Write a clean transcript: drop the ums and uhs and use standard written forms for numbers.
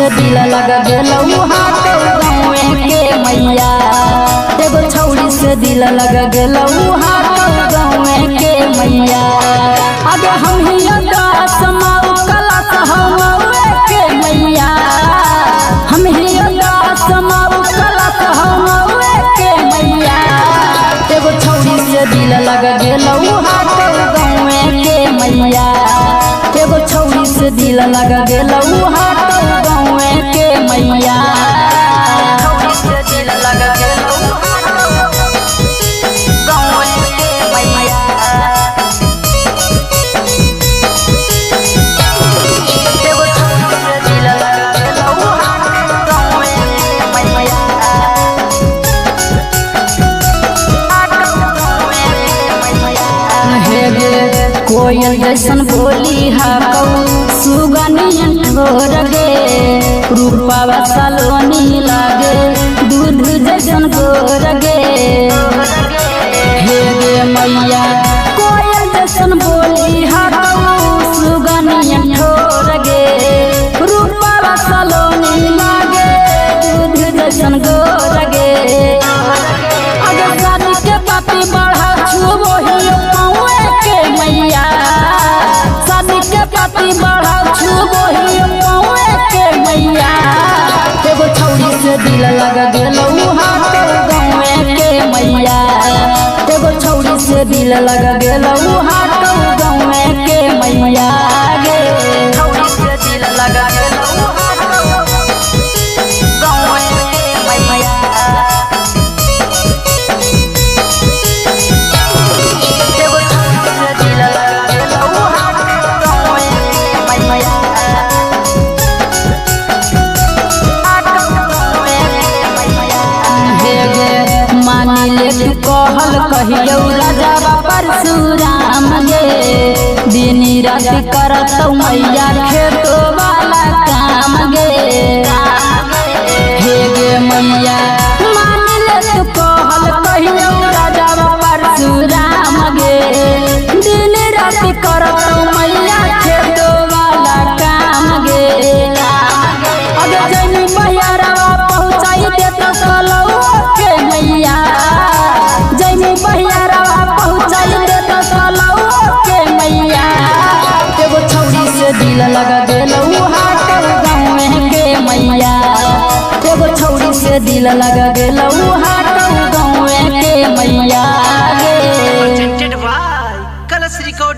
से दिल लग गेलौ हाटौ गाँवे के मैया। एगो छौड़ी से दिल लग गेलौ हाटौ गाँवे के मैया। आगे हम ही समाऊ कला सहमौए के मैया। हम ही समाऊ कला सहमौए के मैया। एगो छौड़ी से दिल लग गेलौ हाटौ गाँवे के मैया। एगो छौड़ी से दिल लग गेलौ हाटौ गाँवे के मैया। छौड़ी से दिल लग गेलौ गाँवे के मैया। एगो छौड़ी से दिल लग गेलौ गाँवे के मैया। हे गे कोयल जैसन बोली हाकौ सुगनियन ठोर गे। रूपावा सलोनी लागे दूध जैसन गोर गे। हे गे मैया कोयल जैसन बोली हाकौ सुगनियन ठोर गे। रूपावा सलोनी लागे दूध जैसन गोर गे। अगर शादी के पाती बढ़ा छुबो ही पौए के मैया। शादी के पाती बढ़ा छुबो ही पौए के मैया। एगो छौड़ी से दिल लग गेलौ हाटौ गाँवे के मैया। एगो छौड़ी से दिल लग गेलौ हाटौ गाँवे के मैया गे। छौड़ी से दिल लग गेलौ हाटौ गाँवे के मैया। एगो छौड़ी से दिल लग गेलौ गाँवे के मैया। हे गे मानी ले तू कहल कहियौ राजा परशुराम गे। दिन रात करतौ मैया खेतो वाला काम गे। हे गे मैया मानी ले तू कहल कहियौ राजा परशुराम गे। दिन रात करतौ मैया खेतो वाला काम गे। अगे जैनी बहियारवा पहुँचाई देतौ कलौ के मैया। जैनी बहियारवा पहुँचाई देतौ कलौ के मैया। एगो छौड़ी से दिल लग गेलौ हाटौ गाँवे के मैया। एगो छौड़ी से दिल लग गेलौ हाटौ गाँवे के मैया गे। Presented by Kalash Recording।